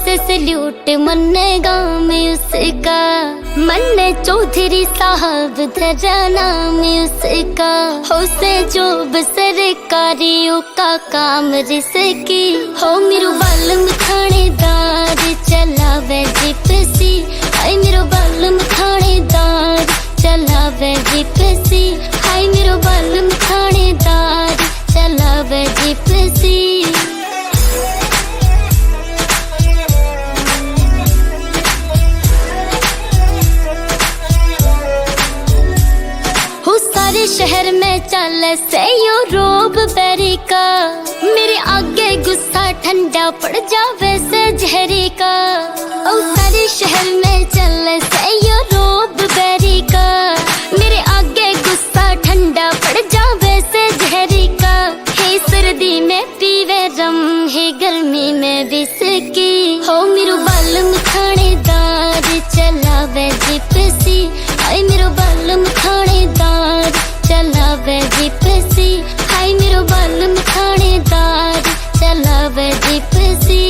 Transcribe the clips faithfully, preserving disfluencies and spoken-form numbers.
से सल्यूट मन्ने गाम उसका, मन्ने चौधरी साहब धरा नाम उसका। हो से जॉब सरकारी, उका काम रिसकी। हो मेरो बालम थानेदार, चलावे जीप सी। हाय मेरो बालम थानेदार, चलावे जीप सी। हाय मेरो बालम थानेदार, चलावे जीप सी। हो सारे शहर में चाले से यो रोब बैरी का, मेरे आगे गुस्सा ठंडा पड़ जावे से जहरी का। ओ सारे शहर में चाले से यो रोब बैरी का, मेरे आगे गुस्सा ठंडा पड़ जावे से जहरी का। हे सर्दी में पीवे रम, हे गर्मी में विस्की। हो मेरो बालम थानेदार, चलावे जीप सी। हाय मेरो बालम थानेदार, चलावे जीप सी। हाय मेरो बालम थानेदार, चलावे जीप सी।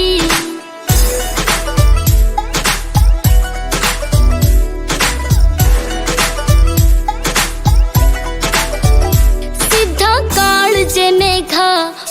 सीधा काल जे मेघा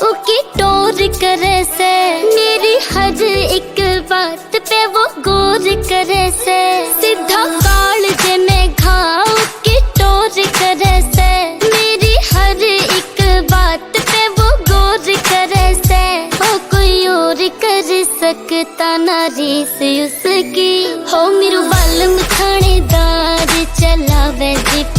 उकी टोर करे से, मेरी हर एक बात पे वो गौर करे से। सीधा काल जे मेघा उकी टोर करे से, मेरी हर एक बात पे वो गौर करे से। हो कोई और कर सकता ना रीस उसकी। हो मेरो बालम थानेदार, चलावे जीप